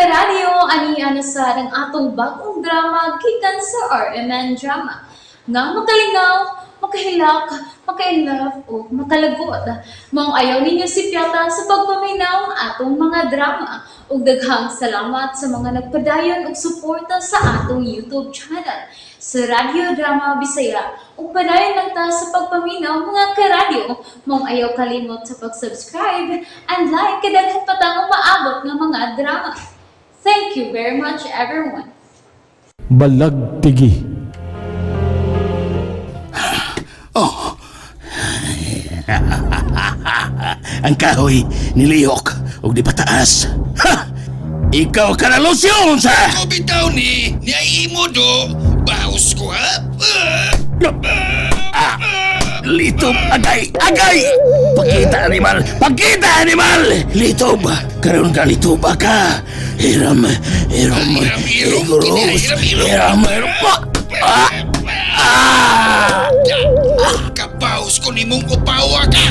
Karadyo, ani na sa ang atong bagong drama gikan sa RMN Drama. Nga makalingaw, makahilak, maka-inlove o makalagot. Maong ayaw ninyo sipyata sa pagpaminaw ang atong mga drama. Ug daghang salamat sa mga nagpadayon og suporta sa atong YouTube channel sa Radyo Drama Bisaya. Ug padayon lang ta sa pagpaminaw, mga karadyo. Maong ayaw kalimot sa pag-subscribe and like kay daghan pa tang umaabot nga mga drama. Thank you very much, everyone. Balagtigi. Oh. Ang kahoy nilihok ug di pataas. Ha! Ikaw ka na, Lucio, unsa? Ako bitaw ni, ni ay imo do. Baos ko ha. Ah, litob, agay, agay! Pakita, animal! Pakita, animal! Litob! Karon ka, litob ka! Hiram, hiram, Hiram, hiram, hiram, hiram, hiram. Hiram, hiram, ah! Ah! Kabaos ko nimong upawa ka.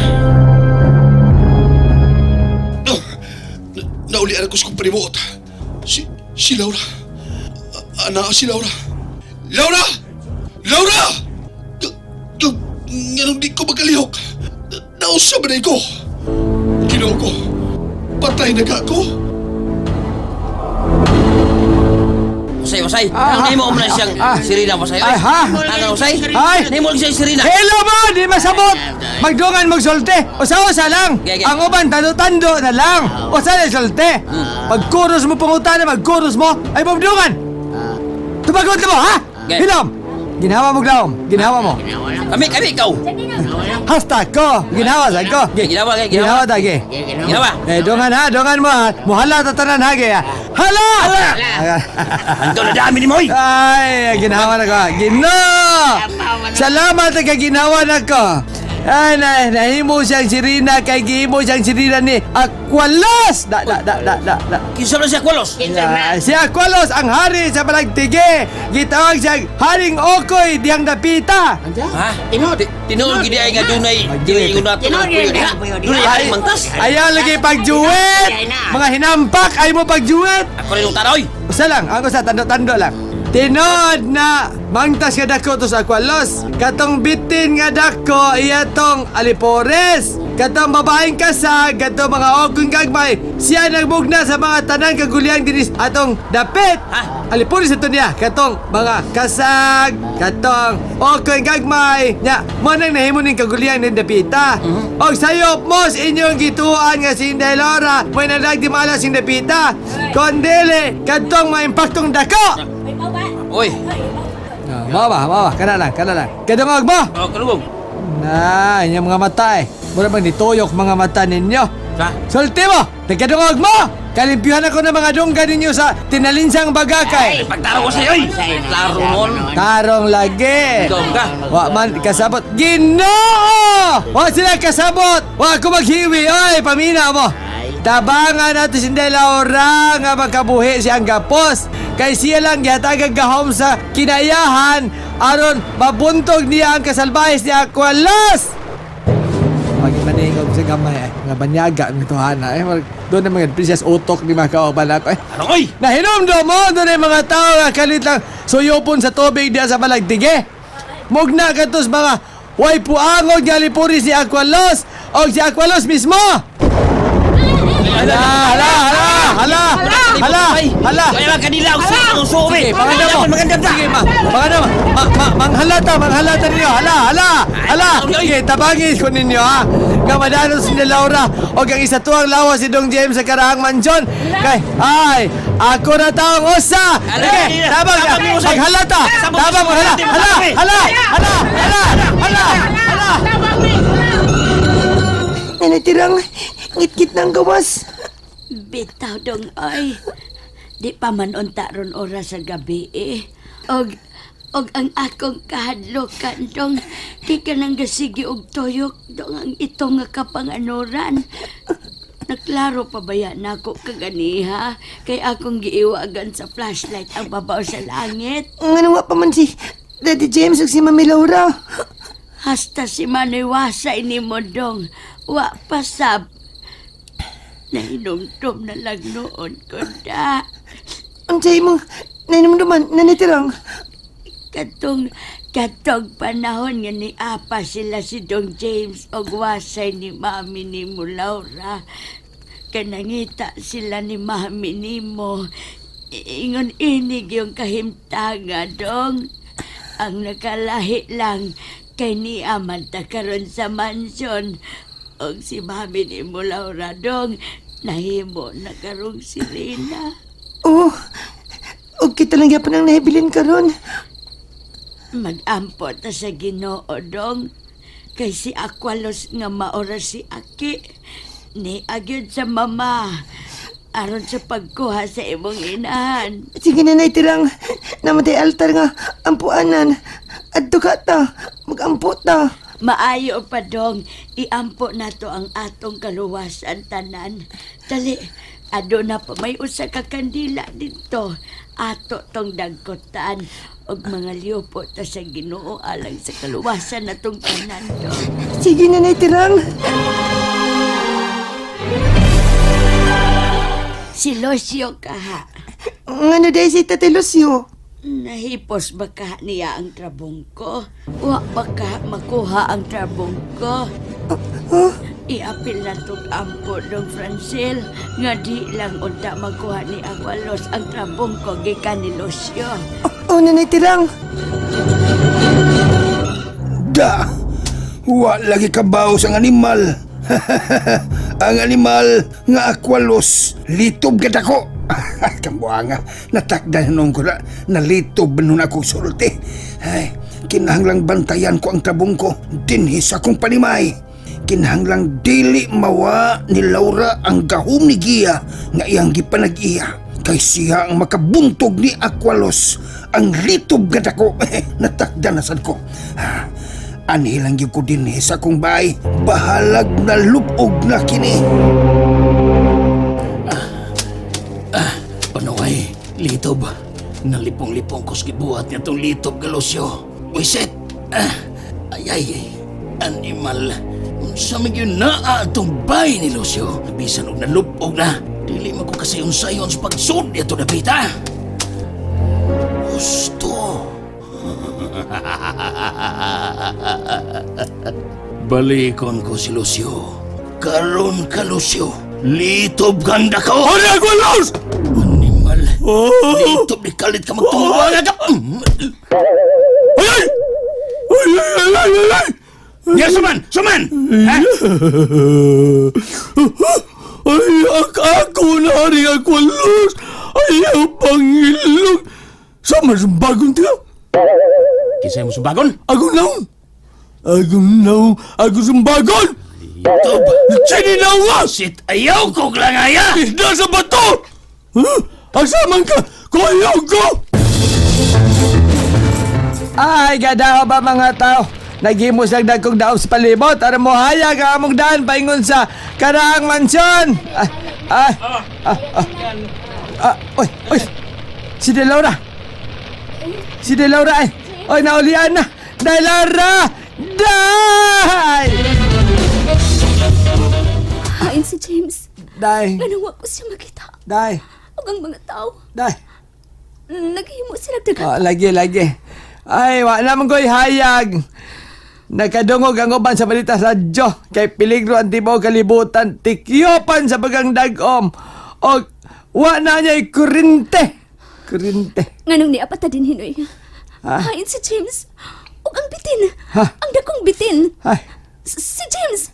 No, naulian ako sa kong panimuot. Si Laura. Ana, si Laura. Laura! Laura! Nganong di ko magalihok? Nausap na ko. Ginoo ko. Patay na ka ko. Usay, usay. Ang nahimo mo na siyang sirena, usay. Ay, ha? Ang usay. Ay! Nahimo lang siyang sirena. Hello mo! Di masabot! Magdungan magsulte! Usa-usa lang! Ge, ge. Ang uban, tando-tando na lang! Usa na sulte! Pagkuros mo pangutana, magkuros mo, ay magdungan! Tumagot na mo, ha? Ge. Hilom! Ginawa mo, Glaom. Ginawa mo. Kami, kami, ikaw. Hashtag ko! Ginawa sa ko! Ge, ginawa, ge, ginawa. Ginawa ta, ge. Ginawa. Eh, dungan ha, dungan mo ha. Muhala ta tanan ha, ge. Hala! Hala! Ando na dami ni Moy! Ay, ginawa na ko. Gino! Salamat kay ginawa na ko. Ay, na, nahimo siyang sirina kay gihimo siyang sirina ni Aqualos! Da, da, da, da, da, da. Kinsa man siya kwalos. Ah, si Aqualos ang hari sa Balagtige. Gitawag siyang Haring Okoy diyang dapita. Ha? Tinuod gid ay nga dunay dili ingon nato. Dunay Ay, ay mangtas. ayaw lagi pagjuwet! Mga hinampak ay mo pagjuwet! Ako rin yung tanoy. Usa lang, ang usa, tando-tando lang. Tinod na mangtas nga dako to sa Aqualos. Katong bitin nga dako iya tong Alipores. Katong babaeng kasag, katong mga ogong gagmay, siya nagbugna sa mga tanang kagulyang dinis atong dapit. Ha? Alipores ito niya, katong mga kasag, katong ogong gagmay, nya, mo nang nahimo ning kagulyang ning dapita. Og sayop mo sa inyong gituan nga si Inday Laura, may nalag di malas sing dapita. Kondili, katong maimpaktong dako. Oy. Ah, mao ba, mao ba, kana lang, kana lang. Kadungog mo! Oh, kalugong. Na, inyong mga mata eh. Mura bang nituyok mga mata ninyo. Sa? Sulti mo! Nagkadungog mo! Kalimpyuhan ako ng mga dungga ninyo sa tinalinsang bagakay. Pagtaro ko sa'yo, oy. Klaro nun. Tarong lagi. Ikaw ka. Wa man kasabot. Ginoo! Wa sila kasabot. Wa ako maghiwi. Oy, pamina mo. Tabangan nato si Inday Laura nga makabuhi si ang gapos. Kay siya lang gihatagag gahom sa kinayahan aron mabuntog niya ang kasalbahis ni Aqualas. Pag maningog sa gamay ay nga banyaga ng tuhana eh. Doon ang mga princess utok ni mga kauban ako eh. Tarong, oy. Nahinomdom mo doon ang mga tao nga kalit lang suyopon sa tubig diya sa balagtige. Mugna katos mga way puangod nga lipuri si Aqualos o si Aqualos mismo. Hala, hala, hala, hala, hala, hala. Kaya ba kanila ang suwi ang suwi. Sige, panganda mo. Maganda ta. Sige, ma, panganda mo. Ma, ma, manghalata, manghalata ninyo. Hala, hala, hala. Sige, tabangin ko ninyo, ha. Nga madalos ni Laura o ang isa tuwang lawas si Dong James sa karaang mansyon. Kay, ay, ako na taong usa. Sige, tabang, maghalata. Tabang, maghala. Hala, hala, hala, hala, hala, hala. Nanitirang ngit-ngit ng gawas. Bitaw dong ay. Di pa man unta ron oras sa gabi eh. Og og ang akong kahadlokan dong di ka nang gasigi og tuyok dong ang ito nga kapanganuran. Naklaro pa ba yan ako kaganiha? Kay akong giiwagan sa flashlight ang babaw sa langit. Ngano nga pa man si Daddy James ug si Mami Laura. Hasta si Manoy Wasay ni Modong, wa pa sab. Nahinumdum na lang noon ko da. Unsay imong nainumduman, Nanay Tirang? Katong katong panahon nga ni apa sila si Dong James og wasay ni mami nimo Laura. Kanangita sila ni mami nimo. Ingon inig yung kahimtanga dong. Ang nakalahi lang kay ni aman ta karon sa mansion. Og si mami nimo Laura dong nahimo na karong sirena. Oh, og kita lang gyapon ang nahibilin karon. Mag-ampo ta sa Ginoo dong. Kay si Aqualos nga maora si Aki. Ni agyod sa mama. Aron sa pagkuha sa imong inahan. Sige, Nanay Tirang, namatay altar nga ampuanan. Adto ka ta, magampo ta. Maayo pa dong, iampo nato ang atong kaluwasan tanan. Dali, aduna pa may usa ka kandila dito. Ato tong dagkotan og mga liupo ta sa Ginoo alang sa kaluwasan natong tanan dong. Sige, Nanay Tirang. Si Lucio kaha. Ngano day si Tatay Lucio? Nahipos ba ka niya ang trabong ko? Wa ba ka makuha ang trabong ko? Iapil na tong ampo dong Francel nga di lang unta makuha ni Aqualos ang trabong ko gikan ni Lucio. Oh, Nanay Tirang. Da! Wa lagi kabaw ang animal. Ang animal nga akwalos, litob gid ako. Kambuanga, natakdan nung ko na, nalitob nun ako sulti. Ay, kinahanglang bantayan ko ang trabong ko dinhi sa akong panimay. Kinahanglang dili mawa ni Laura ang gahom ni Gia nga iyang gipanag-iya. Kay siya ang makabuntog ni Aqualos. Ang litob gad ako. Natakdan na sad ko. Ah, anhi lang gyud ko dinhi sa akong bahay. Bahalag na lupog na kini. Panuay, litob. Nalipong-lipong ko sa gibuhat niya tong litob, Galusyo. Wiset! Ah, ay, ay, ay. Animal. Unsa man gyud naa atong bay ni Lucio. Bisan og nalupog na. Dili man ko kasayon-sayon sa pagsud niya to dapita. Gusto. Balikon ko si Lucio. Karon ka, Lucio. Litob ganda ka. Ano Aqualos? Animal. Litob ni kalit ka magtungo. Ay, Ay! Ay! Ay! Ay! Ay! Ay! Ay! Ya, suman! Suman! Ha? Ay, ak ako na hari Aqualos! Ay, ang pangilog! Sa mas bagong tiyo? Kinsa mo sumbagon? Ako naong! Ako naong! Ako sumbagon! Litob! Sininawa! Sit ayaw ko langaya! Isda sa bato! Huh? Asa man ka? Kuyaw ko! Ay, gadao ba mga tao? Naghimos lang dagkong daog sa palibot. Aron mo hayag ang among daan paingon sa karaang mansyon. Ay, ay, ah, ah, ah, oy, oy. Si De Laura. Si De Laura ay. Oy, naulian na. De Laura! Day! Hain si James. Day, Ganang wa ko siya makita. day, Ug ang mga tao, day. naghimo sila daga. Oh, lagi, lagi. Ay, wa naman ko'y hayag. Nakadungog ang uban sa balita sa radyo. Kay peligro ang tibuok kalibutan. Tikyopan sa bagang dagom. O, wa na niya'y kurinte. Kurinte. Nganong niya pa ta din hinoy. Ha? Hain si James. Ug ang bitin. Ha? Ang dakong bitin. Ay, Si James.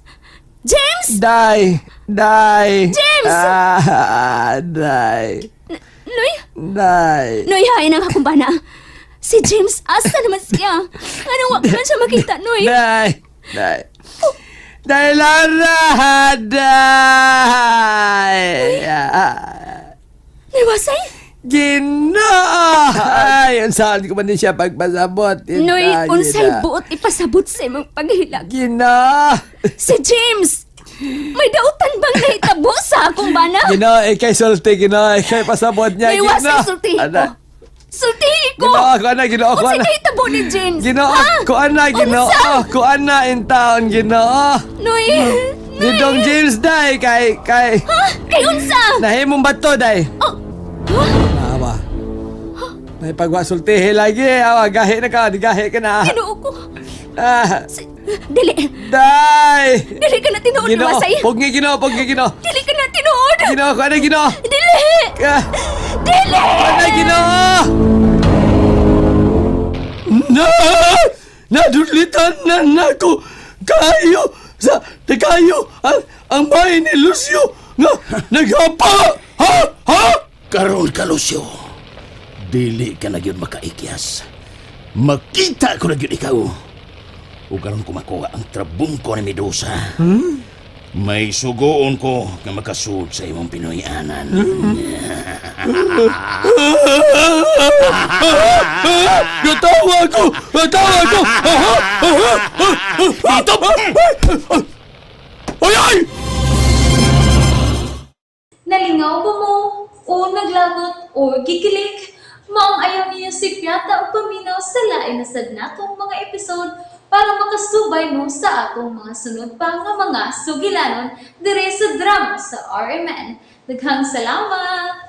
James! day, day. James! Ah, day, Noy, day. Noy, hain ang akong bana. Si James, asa naman siya? Nganong wa ko man siya makita, Noy? Day, day. Day, Lara, day. Ah. Noy, wasay? Ginoo! Ay, unsaan ko man din siya pagpasabot. Noy, Ina, unsay gina. buot ipasabot sa imong paghilak? Ginoo! Si James! May dautan bang nahitabo sa akong bana? Ginoo, ikay sulti, Ginoo, ikay pasabot niya, Noy, wasay, Ginoo. sultihi ko. Ana, Sultihi ko! Ginoo, ko ana, Ginoo, ko Unsay ana. nahitabo ni James? Ginoo, Ha? ko ana, Ginoo, Unsa? ko ana in town, Ginoo. Noy! Ni Dong James day kay kay Ha? Kay unsa? nahimong bato day. Oh! Ha? Awa. May pagwasultihe lagi. Awa, gahi na ka. Gahi ka na. Ginoo ko. Ah, Dili. day! Dili ka na tinuod, Ginoo, Luwasay. pugni Ginoo, pugni Ginoo. Dili ka na tinuod. Ginoo, kuha na Ginoo. Dili! Ah, Dili! kuha na Ginoo. Na! Nadudlitan na nako kayo sa kayo ang bahay ni Lucio nga naghapa! Ha? Ha? Karon ka, Lucio. Dili ka na gyud makaikyas. Makita ko na gyud ikaw. O karon ko makuha ang trabungko ni Medusa. May sugoon ko nga makasud sa imong Pinoy-anan. Gatawa ko! Gatawa ko! Aha! Aha! Dito! Ay! Ay! Nalingaw ba mo? O naglagot o gikilig? Maong ayaw niyo si Piata o paminaw sa lain na sad natong mga episode para makasubay mo sa atong mga sunod pa nga mga sugilanon dire sa drama sa RMN. Daghang salamat!